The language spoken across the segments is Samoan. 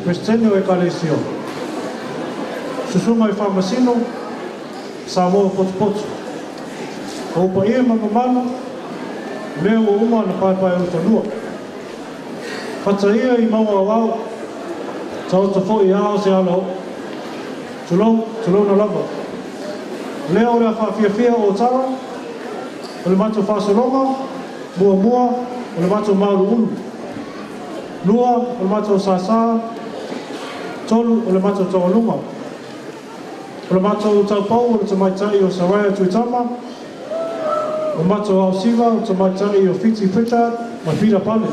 Peresetene o Ekalesia, Susuga i Faamasino, Samoa potopoto. O ou paia ma mamalu, o lea ua uma ona paepaeulufanua. Fata ia i mauga o ao, taoto foi i ao se alaoo. Tulou, tulouna lava. O lea o le a faafiafia o Otara, o le matou faasologa, muamua, o le matou mauluulu. Lua, o le matou sasa. Tolu, o le matou taualuga. O le matou taupou o le tamaitai o Saraia Tuitama, o matou aosiva o tamaitai o Fiti Pritchard ma Peter Pale.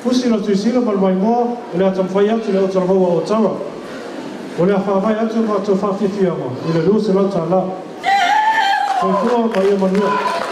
Usi lau silasila ma le maimoa o le a taumafai atu le autalavou a Otara. O le a faavae atu le matou faafiafiaga i le $200. Soifua ma ia manuia.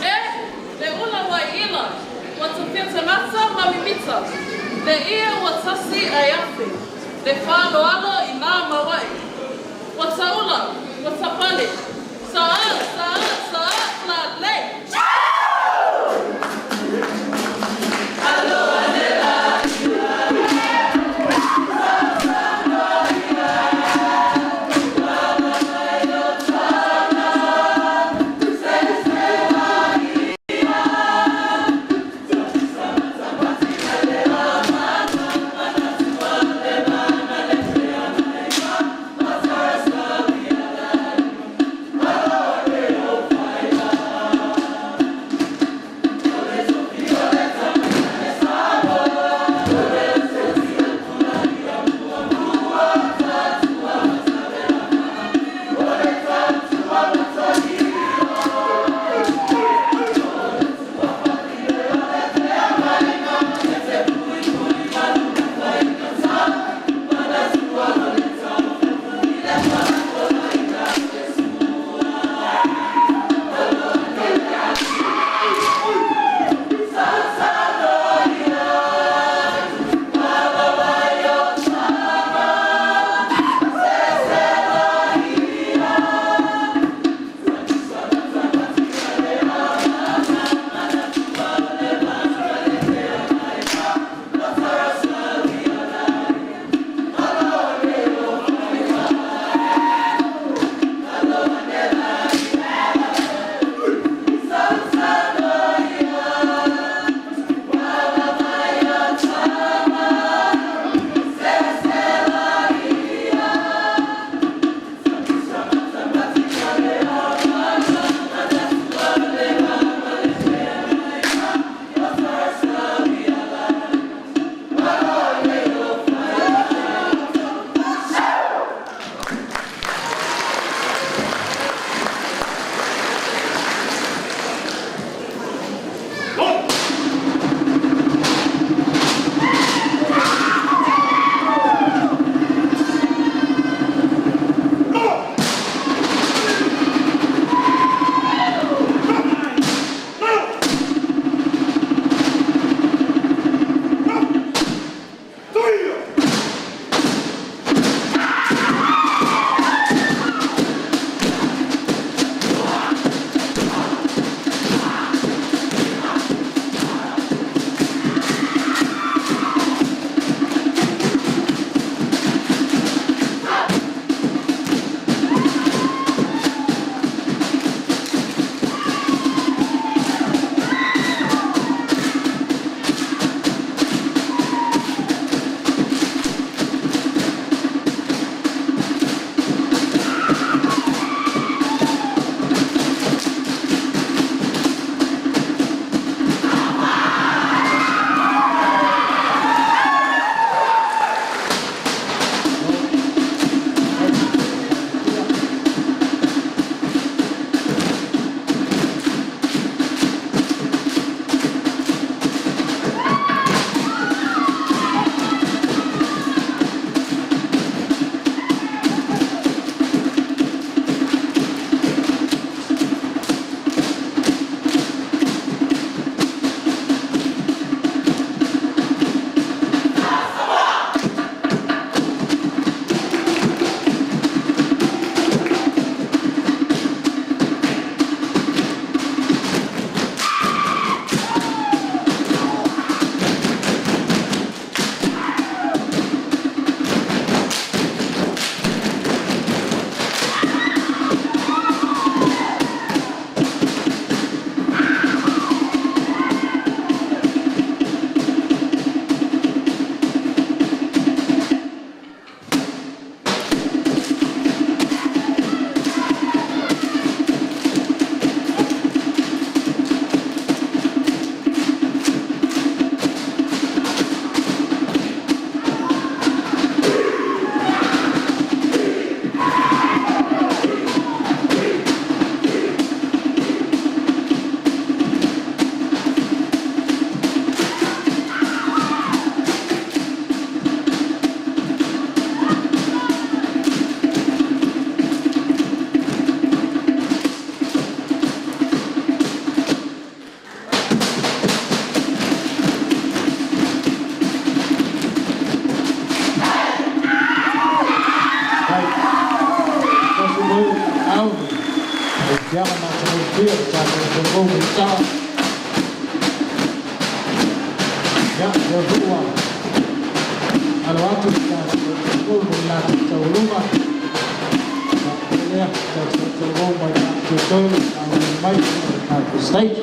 E le ula wai ila, ua tofia tagata ma mimita, le ie ua tasi ae afe, le faaaloalo i nā mauae. Ua taula, ua tapale, saā, saā, saā, la lei! taeao le fiaga matagofie o tatou tauvou maita'a. Ia lea foi ua alo atu le tatou tauvou mo le latou taualuga lea tatou tauvou mai faatotoe auina mai le tatou state.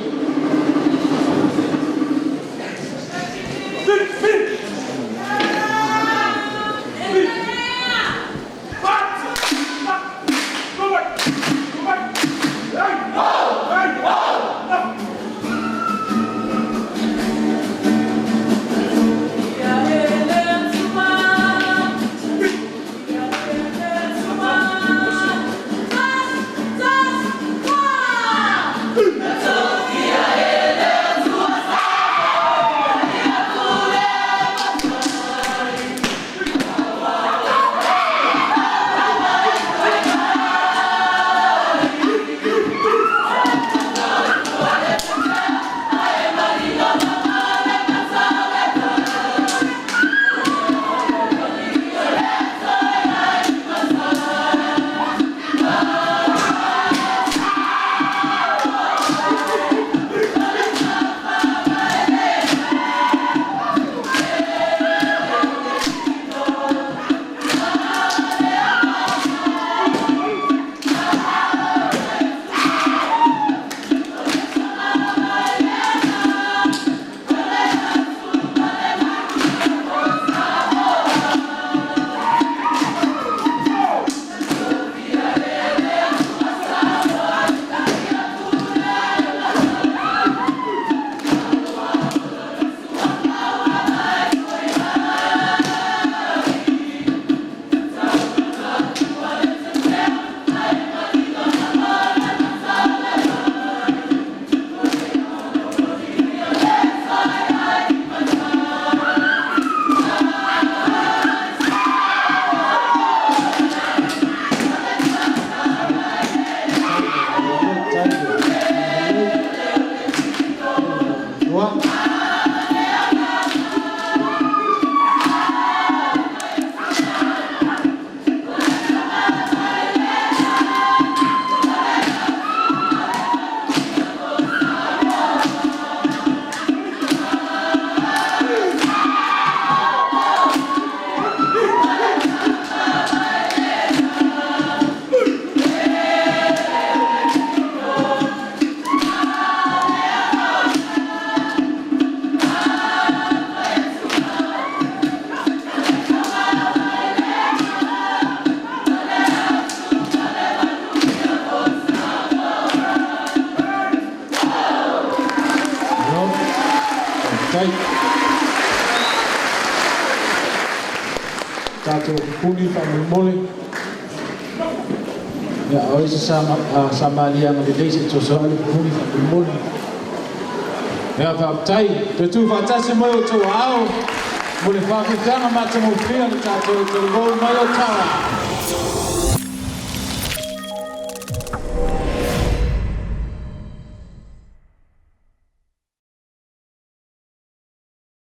Tatou pupuni faamolemole. Ia o isi sa maliaga lelei se tosoa le pupuni faamolemole. Ia faafetai toe tu faatasi mai o tou aao mo le faafiafiaga matagofie le tatou tauvou mai o Tawa.